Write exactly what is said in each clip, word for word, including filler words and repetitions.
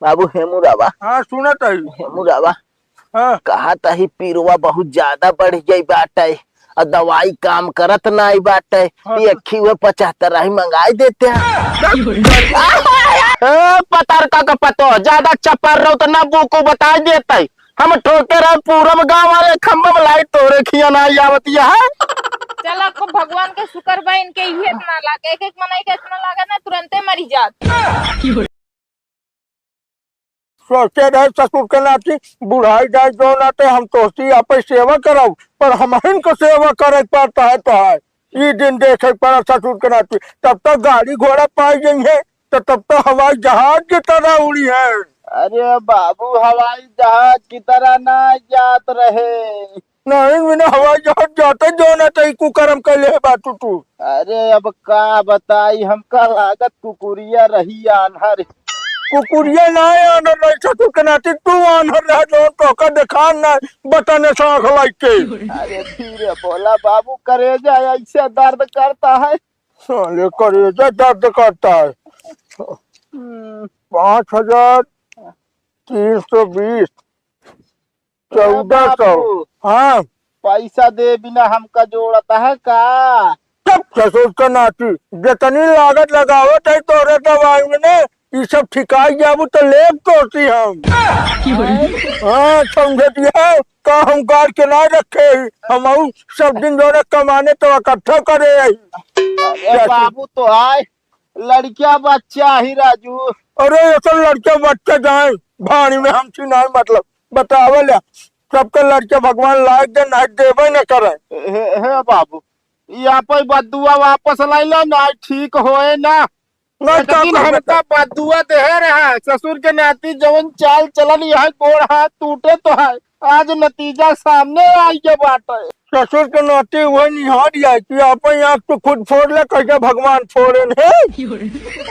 बाबू हेमुरावा। हाँ, सुनत हई। हेमुरावा। हाँ। कहत हई पीरवा बहुत ज्यादा बढ़ गई बाटे, और दवाई काम करत नाई बाटे। हाँ। ये अक्खी हुए पचहत्तर राही मंगाई देते हैं। ए, पतरका का पतो, ज्यादा चपर रहो तो ना बुकु बताई देते। हम ठोके रहे पूरब गाँव वाले खम्भा में लाइट तोरे खिया ना आवत है। चल, आपको भगवान के शुक्र बा, इनके इहे इतना लागे, एक एक मनई के इतना लागे ना, तुरंते मरी जात। सोचे रहे ससुर के नाती, बुढ़ाई जाए जो नाते हम तोहती आपे सेवा करब, पर हमहिन को सेवा करे के पड़ता है तो है। ई दिन देखे के पड़ा ससुर के नाती, तब तक गाड़ी घोड़ा पाई गई है, तो तब तक हवाई जहाज की तरह उड़ी है। अरे बाबू, हवाई जहाज की तरह ना जात रहे। नहीं, बिना हवाई जहाज जाते जो ना तो ई कुकर्म कैले है बाटू तू। अरे अब का बताई, हमका लागत कुकुरिया रही आन्हर। कुकुरिया ना है आन्हर, नहीं ससुर के नाती तू आन्हर रह जो तोका देखान ना बटने से आँख लाइके। अरे धीरे बोला बाबू, करेजा ऐसे दर्द करता है। साले करेजा दर्द करता है। हम्म। पाँच हजार तीन सौ बीस। चौदह सौ। बाबू, हाँ। पैसा दे बिना हमका जोड़त है का? तब ससुर का नाती, जितनी लागत लगावत है तोरे दवाई में ने, ई सब ठिकाई जाबू तो लेब तोसी हम। हाँ, समझे दिया, का हम गाड़ के ना रखे ही, हम आऊ सब दिन जोड़े कमाने तो इकट्ठा करे आई। अरे बाबू तो आए, लड़किया बच्चा ही राजू। अरे ये सब लड़किया बच्चा जाए, भाड़ी में हमसे नहीं मतलब, बतावे ले, सबके लड़के भगवान लायक दे, नहीं देवे न करे। हे, हे बाबू, ई आपे बद्दुआ वापस लाई लो, नहीं ठीक होए ना। नहीं एक तो दिन का हमका बद्दुआ देहे रहा, ससुर के नाती जवन चाल चलन यह गोड़ हाथ टूटे तो है, आज नतीजा सामने आई के बाटे। ससुर के नाती वही निहार जाए कि आपन आँख तो खुद फोड़ ले, कैसे भगवान फोड़े नहीं।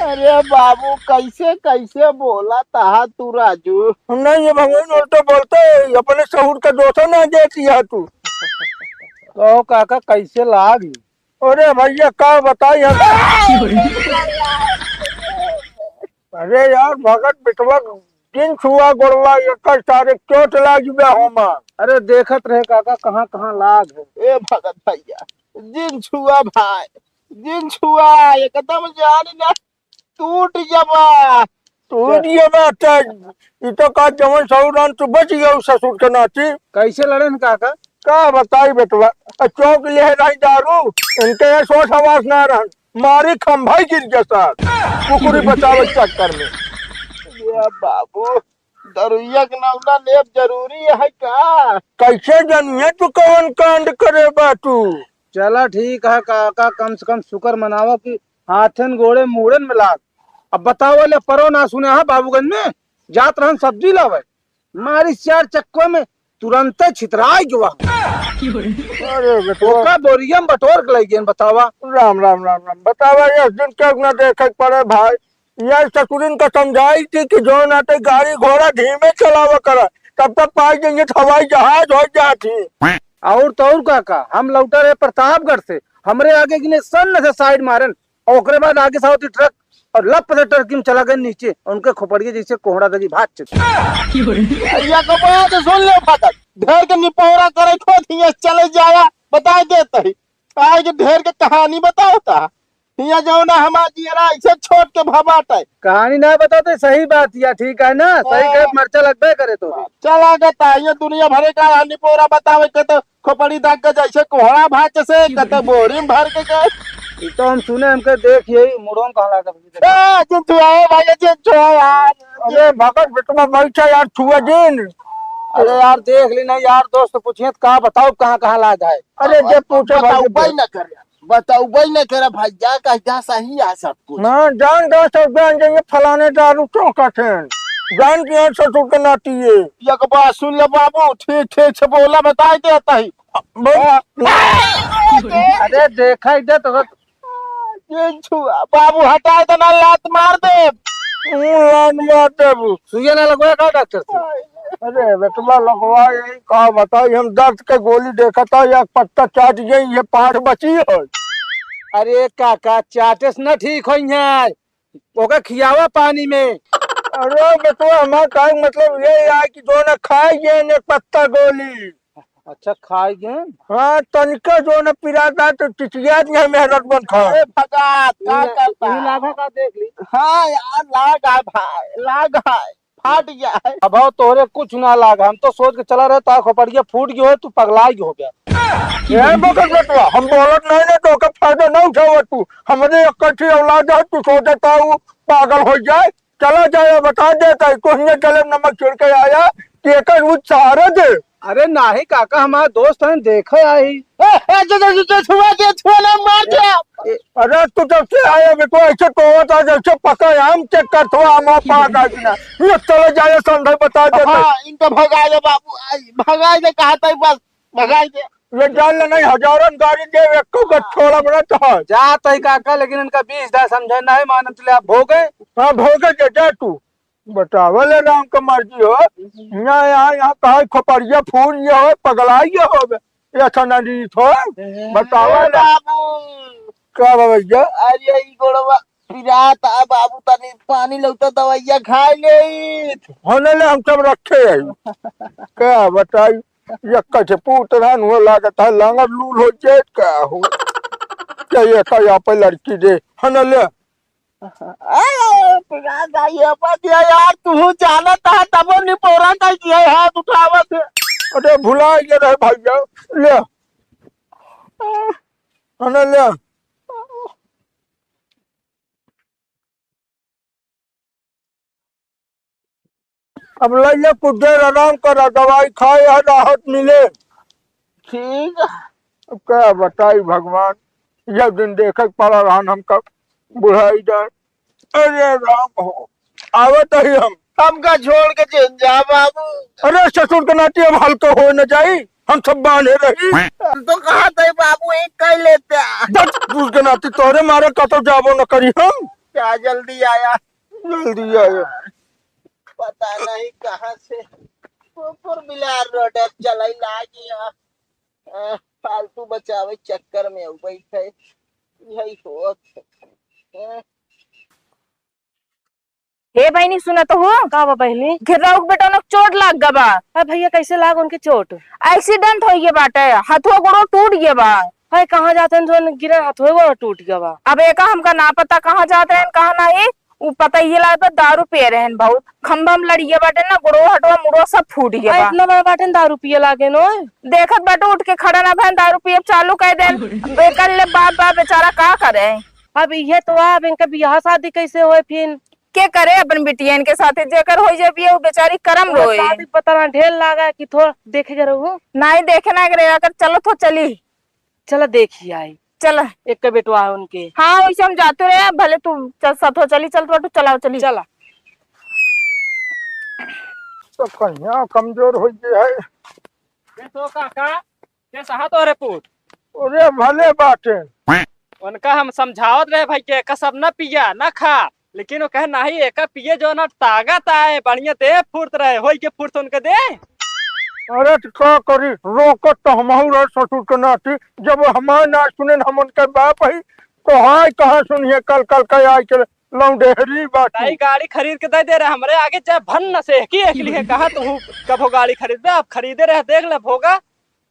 अरे बाबू, कैसे, कैसे बोला तहा तू राजू? नहीं, ये भगवान उल्टे बोलते, अपने सहूर का दोष ना देती है तू। कहो काका, कैसे लाग? अरे भैया, का बताई हम? अरे यार, भगत बिटवा जिन छुआ गोड़वा, एकर सारे चोट लाग बे हमार। अरे देखत रहे काका, कहाँ कहाँ लाग है। ए भगत भैया, जिन छुआ भाई, जिन छुआ एकदम जान ना टूट जबा। टूट जबा, त ई तो का जवन सौरान तू बच गया ससुर के नाती। कैसे लड़न काका? का बताई बेटवा, आ चौक ले रही दारू, इनके ये सोच हवास ना रहन, मारी खंभा ही गिर गया सार, कुकुरी बचावे के चक्कर में। या बाबू, दरुइया के नौना लेब जरूरी है का? कैसे जनिए तू कौन कांड करे बा तू? चला ठीक है काका, कम से कम शुक्र मनावा कि हाथन गोड़े मूड़न में लाग। अब बतावा ले, परो ना सुने हा बाबूगंज में, जात रहन सब्जी लावे, मारी चार चक्को में तुरंते छितराई गवा। अरे बेटवा। ओका बोरिया में बटोर के लई गेन, बतावा। राम, राम, राम, राम। बतावा, यस दिन के ना देखे के पड़े भाई। यस ससुरिन का समझाई थी कि जो नाते गाड़ी घोड़ा धीमे चलावा करा, तब तक पाई जाइए तो हवाई जहाज हो जाती। और तो और काका, हम लौटा रहे प्रतापगढ़ से, हमरे आगे गिने सन्न से साइड मारन, और ओकरे बाद आगे से आवती ट्रक और लप से टर्की में चला गए नीचे, उनके खोपड़िए जैसे कोहड़ा दगी भाग चुके। या को बात सुन ले भगत, ढेर के निपोरा करे खोत हियां से चले जाया, बताए देत ही। आज के ढेर के कहानी बताओ ता। हियां जाओ ना हमार जियरा ऐसे छोट के भबाट है। कहानी ना बताओ तो सही बात या ठीक है ना, सही हाँ। कहे मरचा लगबे करे तो। चला गता, ये दुनिया भरे का निपोरा बतावे के तो खोपड़ी दाग के जैसे कोहड़ा भाग के से, कते बोरी में भर के गए। ई तो हम सुने, हमके देख यही मुड़ों कहाँ लागत है। ए, जिन छुआ है भाई, जिन छुआ है यार। अरे भगत बेटवा बैठा यार, छुआ जिन। अरे यार देख ली ना यार, दोस्त पूछिए तो का बताओ कहाँ कहाँ लाग है। अरे जे पूछे भाई बताओ जे भाई ना कर यार, बताओ भाई ना कर भाई, जा कह जा सही है सब कुछ। ना जान दो सब जान जाइए फलाने दारू चौकत हैं, जान के यहाँ ससुर के नाती है। एक बात सुन ले बाबू, ठीक ठीक से बोला, बताए देता ही। बोल। अरे देखा इधर तो ये छुआ, बाबू हटाए तो ना लात मार दे। हूँ, लात मार देबू। सुइया ना लगवाए का डॉक्टर से? अरे बेटवा लगवा, यही का बताई हम, दर्द के गोली देखता, एक पत्ता चाट गई, ये पाठ बची है। अरे काका, चाटे से ना ठीक होई है, ओका खियावा पानी में। अरे बेटवा, हमार कहे के मतलब ये है कि जो ना खाए गए एक पत्ता गोली। अच्छा, खाए गए? हाँ, तनिका जो ना पिराता तो चिचियात नहीं मेहनत बन खा। अरे भगात, का ई, करता? ई लागा का देख ली। हाँ यार, लाग है भाई, लाग है। फाट गया है। अब तोहरे कुछ ना लाग, हम तो सोच के चला रहे था खोपड़िया फूट गयो है, तू पगला गयो हो गया। ए बकत बेटवा, हम बोलत नहीं ना तो ओकर फायदा ना उठावा तू। हमरे एक कठी औलाद है, तू सोचता हूँ पागल हो जाए। चला जाए, बता देता है, तू हियाँ गले में नमक छिड़के आया कि एकर उ सहारा दे। अरे नाही काका, हमार दोस्त हैं, देखे आई। ए, ए, जो, जो, जो, जो छुआ दे, छुआ ना, मार दे। ए, अरे तू जब से आया बेटवा, ऐसे तो होता जैसे पका आम चेक करत हुआ, आम पाक आ कि ना। ये चला जाए, संधे बता देता है। हाँ, इनका भगाए दे बाबू, आई, भगाए दे, कहा था बस, भगाए दे। ये जान ले नहीं, हजारन गारी दे, एको गो छोड़ा बना तो है। जा तई काका, लेकिन इनका बीस दा समझे नहीं मानत ले, आप भोगे। हाँ, भोगे दे, जा तू। बतावा ले राम का मर्जी हो। यहाँ, यहाँ, यहाँ कहाँ खोपड़िया फूल ये हो, पगला ये हो बे। ये अच्छा ना रीत हो। बतावा ए ले। बाबू। का बा भैया? अरे ई गोड़वा पिरात आ बाबू, तनी पानी लौटा दवाइया खाए ले। होने ले हम सब रखे हैं। का बताई? ये कैसे पूत रहन हो लागत है, लांगर लूल हो जाए का हो? क्या ये का यहाँ पे लड़की दे? होने ले। अरे, पिरात आ ये बात ये यार, तू जानत है, तबो निपोरा का ये हाथ उठावत है। अरे, भुला ये रहे भैया, ले। होने ले। अब लइले कुछ देर आराम करा, दवाई खाए या राहत मिले। ठीक। अब का बताई भगवान, यह दिन देखे के पड़ा रहन हमका बुढ़ाई जाए। अरे राम हो, आवत ही हम। हमका छोड़ के चल जा बाबू। अरे ससुर के नाती अब हल्का हो न जाई, हम सब बांधे रही। हम तो कहा थे बाबू, एक कर लेते। बस ससुर के नाती तोहरे मारे कतो जाबो न करी हम। क्या जल्दी आया? जल्दी आया। पता नहीं कहाँ से कुकुर बिलार रोड चलाई लागी। आ, फालतू बचावे चक्कर में उ बैठे, यही होत है। हैं? हे बहिनी, सुनत हो? का बा बहिनी? घिर्राऊ के बेटा उनके चोट लाग गा बा। अरे भैया, कैसे लाग उनके चोट? Accident होइ गए बाटे, हथवा गोड़ो टूट गए बा। हाय, कहाँ जाते हैं जो गिरे हथवा गोड़ो टूट गए बा? अब एका हमका ना पता कहाँ जात रहेन, कहाँ नाही। उ पता ये लागे बा, दारू पिए रहेन बहुत। खंभा में लड़िए बाटे ना, गोड़ो हटवा मुड़ो सब फूट गए आ, बा। इतना बड़ा बाटे न दारू पिए लागे न ओए? देखत बाटे उठ के खड़ा ना भएन, दारू पिए चालू कर देन। एकर ले बाप बा बेचारा का करे? अब इहे तो बा, अब इनका बियाह शादी कैसे होए फिन? के करे अपन बिटियन के साथे, जेकर होई जाए बियाह, उ बेचारी करम ओए रोए। शादी पता ना ढेर लागा कि थोड़ा देखे के रहू। नाही देखे ना करे, अगर चलो तो चली। चला देखी आई। चला। एक के बेटवा है उनके। हाँ, वैसे हम जाते रहे, भले तू चल, साथो चली, चल, तो चलाओ, चली। चला। तो कहिया कमजोर हो गया है। ये तो काका, के सहा तोरे पूत? अरे भले बाटे। उनका हम समझावत रहे भाई के, एका सब ना पिया, ना खा, लेकिन वो कहे, "नाही, एका पिए जो ना ताकत आए, बढ़िया देह फुर्त रहे, होई के फुर्त उनके दे।" अरे त का करी, रोकत तो हमहू रहे ससुर के नाती, जब हमार ना सुने न हम उनके बाप ही, तो हाय कहाँ सुनिए, कल कल के आए के लौंडेहरी बाटी। ताई गाड़ी खरीद के दे दे रहे, हमरे आगे चाहे भन न से एक ही एक लिए, कहाँ तू कभो गाड़ी खरीद दे, अब खरीदे रहे, देख ले भोगा।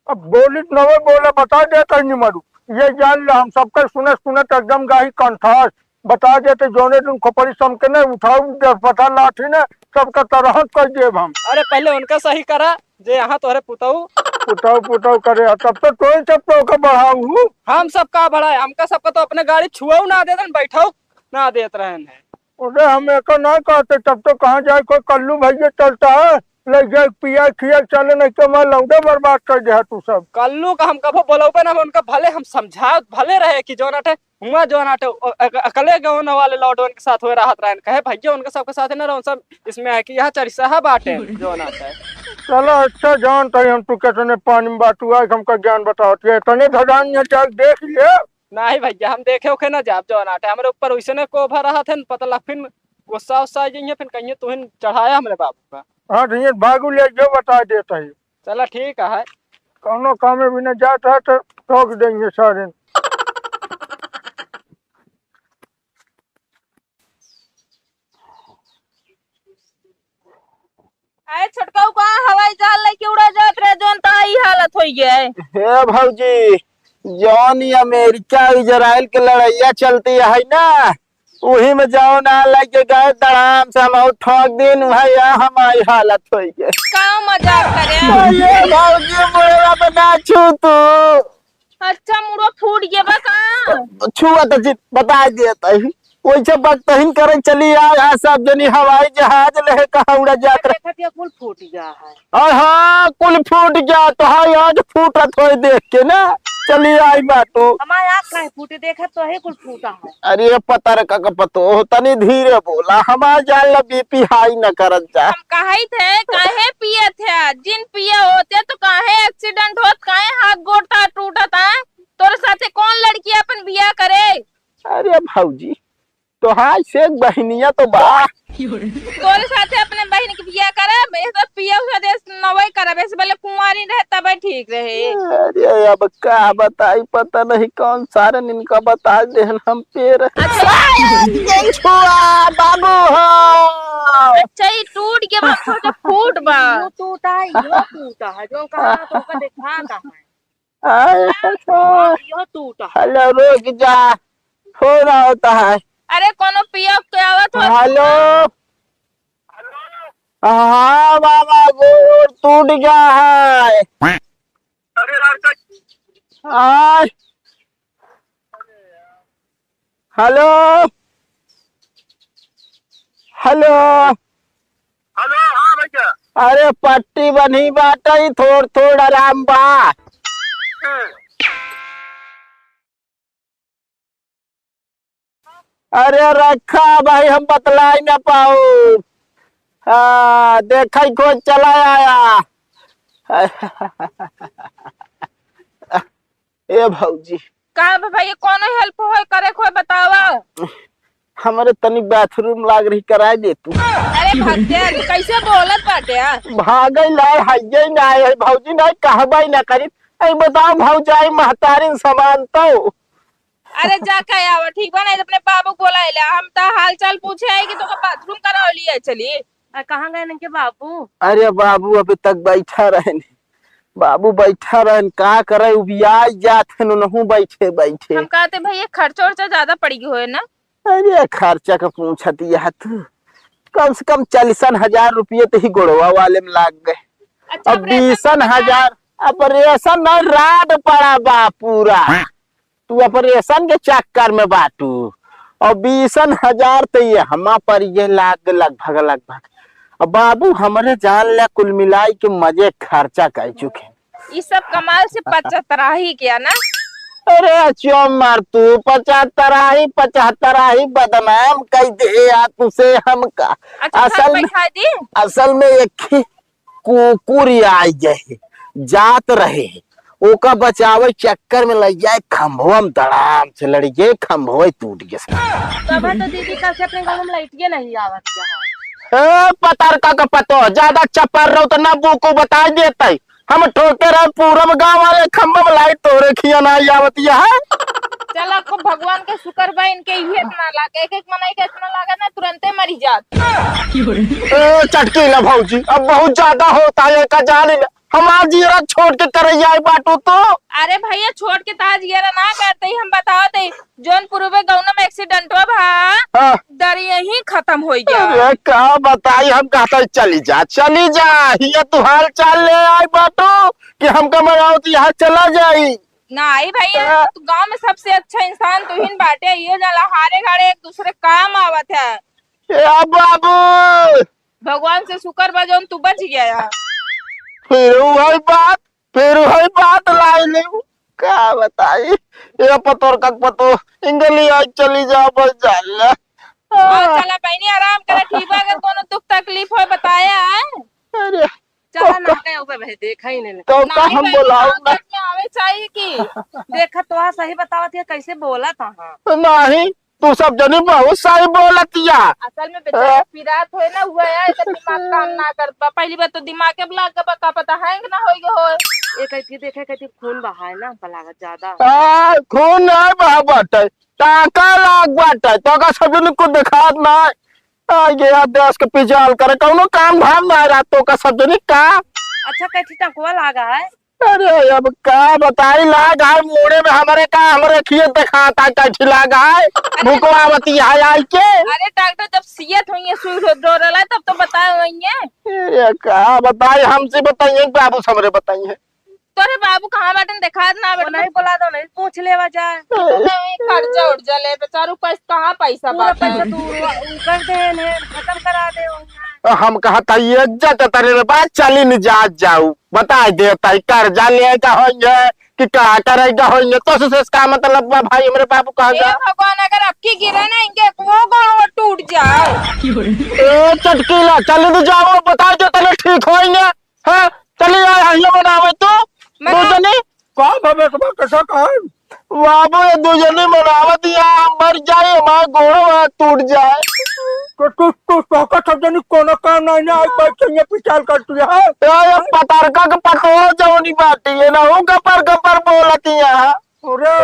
अब बोली त नवे बोले, बता देत है निमरू। ये जान ले, हम सबके सुनत सुनत एकदम गाही कंठास। बता देत है, जौने दिन खोपड़ी समके न उठाऊ, जब पता लाठी न, सबका तरहत कर देब हम। अरे पहले उनका सही करा, जे यहाँ तोहरे पुतऊ। पुतऊ, पुतऊ करे, तब तो तोही सब तो ओके बढ़ाऊ। हम सब का बढ़ाए, हमका सबका तो अपने गाड़ी छुआऊ ना देत रहन, बैठाऊ ना देत रहन है। अरे हम एको ना कहते, तब तो कहाँ जाए, कोई कल्लू भैया चलता है, ले जाए पिया खिया चले, नहीं तो मैं लौंडे बर्बाद कर दे तू सब। कल्लू का हम कभो बोलौबे ना, उनका भले हम समझावत भले रहे कि जौन अटे, हुआ जौन अटे, अ-, अ-, अकले गाँव वाले लौंडवन के साथ हुए रहत रहन, कहे भैया उनके सबके साथ ना रहो, सब इसमें है कि यहाँ चरिसहा बाटे जौन अटे। चलो अच्छा, जानत ही हम तू कितने पानी में बाटू, आज हमका ज्ञान बतावत है, इतने धड़ान यहाँ जाके देख ले। नाही भैया, हम देखे ओखे ना जाब जौन आटे। हमरे ऊपर वैसे ने कोभा रहत है, पता लग फिन गुस्सा उस्सा आ जाइए, फिन कहिए तुहिन चढ़ाया हमरे बाबू का। हाँ, तो ये भागू ले जो बता देत ही। चला ठीक है। कौनो काम में भी ना जात है तो ठोक देंगे सारे। साल लेके उड़ा जात रहे, जौन ता ई हालत होइ गया है। हे भौजी, जौन ई अमेरिका इजराइल के लड़ाइया चलती है ना, उही में जौन आ लगे गए दड़ाम से हम ठोक दिन, वह या हमारी हालत होइ गई। का मजाक करे? अरे भौजी, मुड़वा पे ना छू तू। अच्छा, मुड़वा फूट गया बा का? छुआ तो जी, बता दिया तही। वैसे बकतहिन करे चली आ, आ सब जनी हवाई जहाज लेहे कहाँ उड़ा जात रहे। देखत ये कुल फूट गया है। और हाँ, कुल फूट गया तो हाँ, आज फूटत होए देख के ना। चली आई बाटू। हमारे आँख काहे फूटे, देखत तो है कुल फूटा है। अरे पतरका का पतोह, तनी धीरे बोला, हमार जान ला बीपी हाई न करत जा। हम कहत है, काहे पियत है? जिन पिए होते तो काहे एक्सीडेंट होत, काहे हाथ गोड़ ता टूटत है? तोरे साथे कौन लड़की अपन बियाह करे? अरे भौजी, तोहार से एक बहिनिया तो बा। तोरे साथे अपने बहिन के बियाह करे, ये सब पिए हुए देश नवई करब, ऐसे पहले कुंवारी रहे तबे ठीक रहे। अरे अब का बताई, पता नहीं कौन सारे इनका बता देहन हम पे रहे। अच्छा। नहीं छुआ, बाबू हो। अच्छा, ये टूट के बा, सोचा फूट बा। यो टूटा है, यो टूटा है, जो कहा तो का देखा कहाँ है? आय, हाँ, यो टूटा है। हेलो, रुक जा, फोन आवता है। अरे, कोनो पिया के आवत हो? हेलो, हाँ बाबा, गोड़ टूट गया है। आय, हेलो, हेलो। हेलो, हाँ भैया। अरे पट्टी बनी बाटई, थोड़ थोड़ आराम बा। हम्म। अरे रखा भाई, हम बतलाई ना पाऊ। हाँ, देखा ही खोज चला आया। ए भौजी। का बा भैया, कौनो हेल्प होय करे खोय बतावा। हमरे तनी बाथरूम लाग रही, कराए दे तू। अरे भगते, अरे कैसे बोलत बाटे? भागै लाए हइये ना है भौजी, नहीं कहबै ना करी। ऐ बताओ भौजाई महतारिन समान तो। अरे जा के आवा, ठीक बा, नहीं तो अपने बाबू को बोला ले। हम तो हाल चाल पूछे आए कि तोका बाथरूम कराओ लिए चली। आ, कहाँ गए इनके बाबू? अरे बाबू अभी तक बैठा रहन, बाबू बैठा रहन, का करे, उबिया जात हन, उनहू बैठे बैठे। हम कहते भैया खर्चा उर्चा ज्यादा पड़ गई होए ना? अरे खर्चा का पूछत यह तू, कम से कम चालीसन हजार रुपये तो ही गोड़वा वाले में लाग गए। अच्छा, अब ऑपरेशन बीसन हजार, ऑपरेशन नहीं, राड पड़ा बा पूरा। तू ऑपरेशन के चक्कर में बाटू। और बीसन हजार तो ये हमा पर ये लाग, लगभग, लगभग। अब बाबू हमरे जान ले कुल मिलाई के मजे खर्चा कर चुके। ई सब कमाल से पचहत्तराही किया ना? अरे चुप मार तू, पचहत्तराही, पचहत्तराही बदनाम कई दे यार तुसे हमका। अच्छा, असल में, बैठा दी। असल में एक ही कुकुर आइ गए, जात रहे, ओका बचावे चक्कर में लइ जाए खंभवा में दड़ाम से लड़ि गए, खंभवा टूट गए। तब तो दीदी कल से अपने गाँव में लाइटिए नहीं आवत है। ए, पतरका का पतो, ज्यादा चपर रहो तो ना बुको बताइ देतइ। हम ठोके रहे पूरब गाँव वाले खंभा में लाइट तोरे खिया ना आवत है। चला, खूब भगवान के शुक्र बा, इनके इहे इतना लागे, एक एक मनई के इतना लागे ना, तुरंते मरी जात। ए, चटकीला भौजी, अब बहुत ज्यादा होता है, का जान ले। हमार जियरा छोड़ के करैया आई बाटू तू। अरे भैया, छोड़ के ताज जियरा ना करते ही हम बतावत ही, जौन पूर्वे गौना में एक्सीडेंट हुआ भा, हाँ। दरिया ही खत्म हो गया। अरे का बताई, हम कहता है, "चली जा, चली जा, हिया तू हाल चाल ले आई बाटू कि हमका मरावत यहाँ चला जाई।" नहीं भैया, हाँ। तू गांव में सबसे अच्छा इंसान तू ही बाटे, ये जाला हारे घाड़े एक दूसरे काम आवत है। ए बाबू, भगवान से शुक्र बा जौन तू बच गया। फिर वही बात, फिर वही बात लाई ले। का बताई, ये पतोर का पतो, इंगली आज चली जा, बस जान ले। हाँ, चला बहनी, आराम करे, ठीक बा, अगर कोनो दुख तकलीफ हो बताया है। अरे, चला तो ना का, गए ऊपर भाई, देखा ही नहीं। तो का नहीं हम बहनी, बोलाऊ गाँव ना? घर में आवे चाहिए कि देखा तो सही बतावत है, कैसे बोला था, हाँ। नहीं, तू सब जनी बहुत सही बोलतिया। असल में बेचारा हाँ। पिरात होए ना, हुआ है, तो दिमाग काम ना करत बा। पहली बात तो दिमाग के ब्लॉक का, का पता हैंग ना होई हो। ये कहती देखे, कहती खून बहाए ना, हमका लागत ज्यादा। हाँ, खून नहीं बहा बाटे, टाका लाग बाटे, तो का सब जनी कुछ दिखात ना। आ गया देश के पिजाल करे, कौनो काम धाम ना रहा, तो का सब जनी का? अच्छा, कैठी टंकवा लागा है? अरे, अब का बताई, लाग है मूड़े में हमरे का, हमरे खिए देखाता कैठी लाग है, अरे, भुकवा बती है आई के। अरे डॉक्टर, जब सियत होइए, सुई रो-, डोरला, तब तो बताए होइए। अरे, का बताई, हमसे बताइए, बाबू से हमरे बताइए। तोरे बाबू कहाँ बाटन, देखात ना वो बाटन। नहीं बोला तो नहीं, पूछ लेवा जाए। नहीं, कर्जा उर्जा ले, बेचारू पैसा, कहाँ पैसा पूरा बाटे? पैसा तू उड़वा-, उ कर दे ने, खत्म करा दे हो। हम कहत हई, इज्जत तरे रे बा, चली न जात जाऊ। बताइ देत हई, कर्जा लेइ का होइहैं कि का करइ का होइहैं, तोसे का मतलब बा भाई, हमरे बाबू कहाँ हे जा? भगवान, अगर अबकी गिरे ना, इनके वो गोड़ वो टूट जाए। ए चटकीला, चली न जाओ, बताइ देत हई ठीक होइहैं। हाँ, चली आए, हइया बनावे तू, मगर दू जनी। का भवे के बा, कैसा कहा? बाबू, ये दू जनी मनावत या, हम मर जाए, हमार गोड़वा टूट जाए। तो तू, तू तोका सब जनी कोनो काम नहीं ना, आज बैठ के ये पिचाल कर तू है। ए, ये पतरका के पतोह जौनी बाटी है ना, वो गपर गपर बोलत या। अरे,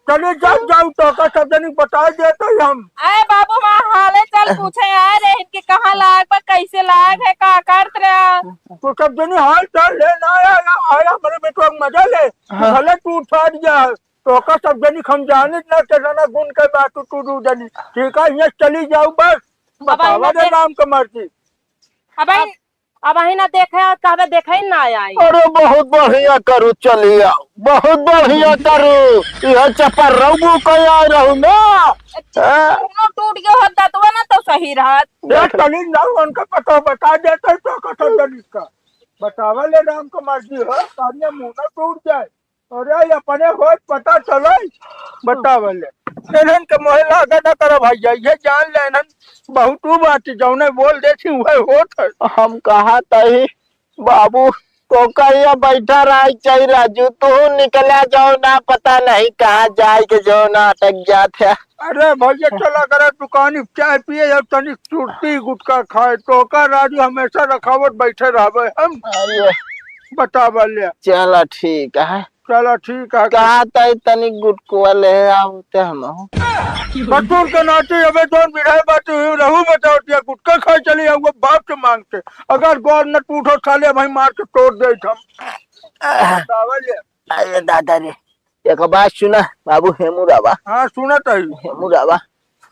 चले जा, जाऊ तोका सब जनी बताइ देत हई हम। अरे बाबू, वहाँ हाले चल पूछे आए रहे कि कहाँ लाग बा, कैसे लाग है, का करत रहे? तो सब जनी हाल चाल ले ना आया, आया हमरे बेटवा के मजा ले। हाँ। भले तू उठा दिया, तोका सब जनी हम जानित ना के जना गुण के बात तू दू जनी। ठीक है, यहाँ चली जाऊ बस। अब बतावा आई दे ना राम के मर्जी। अब आई, अब, अब आई ना देखे और कहबे देखे ही ना आई। अरे बहुत बढ़िया करू, चली आओ, बहुत बढ़िया करू। यह चपर रहू कहीं आए रहू ना। अच्छा, हाँ। दोनों टूट गए हो, दतवा ना तो सही रहत। ये चली जाऊ, उनका पता बता देते तो कथन जनी का। बतावा ले राम के मर्जी हो, सामने मुंह ना टूट जाए। अरे, अपने होत पता चले, बतावले। इन्हन के मोहे लागे न करो भैया, ये जान ले, इन्हन बहुत ऊ बात, जौने बोल देती, उहे होत है। हम कहत हई, बाबू, तोका हियाँ बैठा रहे चाही राजू, तू निकला जाओ ना, पता नहीं कहाँ जाए के जो ना अटक जात है। अरे भैया, चला करा दुकान चाय पिए और तनी सुरती गुटखा खाए, तोका राजू हमेशा रखावत बैठे रहबे हम। अरे। बतावले। चला ठीक है। चला ठीक है। कहा तई तनी गुटकुआ ले आवते हम। बटूर के नाती अबे जौन बिढ़ाए बाटे हुई रहू बताओ, या गुटखा खाए चली आऊँ बाप से मांगते। अगर गौर न टूटो साले, भाई मार के तोड़ दे हम। बतावल ये। अरे दादा रे, एक बात सुना बाबू हेमू रावा। हाँ, सुनत हई। हेमू रावा।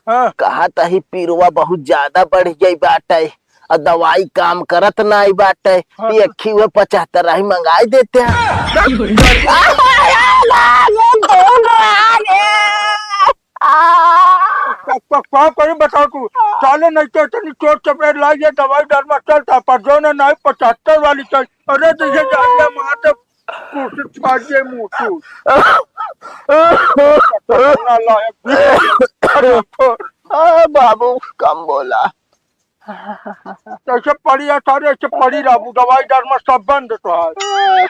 हाँ। कहा तही पीरवा बहुत ज्यादा बढ़ गई बाटे, और दवाई काम करत नाई बाटे। हाँ। एक ही वो पचहत्तर ही मंगाई देते हैं। का, का, का करी बताओ तू, साले नहीं तो इतनी चोट चपेट लाई, ये दवाई डरमा चलता, पर जो ना नहीं पचहत्तर वाली चल। अरे तो ये जान ले मार दे, कुर्सी फाड़ दे मुंह तू। ना लायक। आ, बाबू, कम बोला। कैसे पड़ी है सारे, ऐसे पड़ी रहबू, दवाई डरमा सब बंद तो है।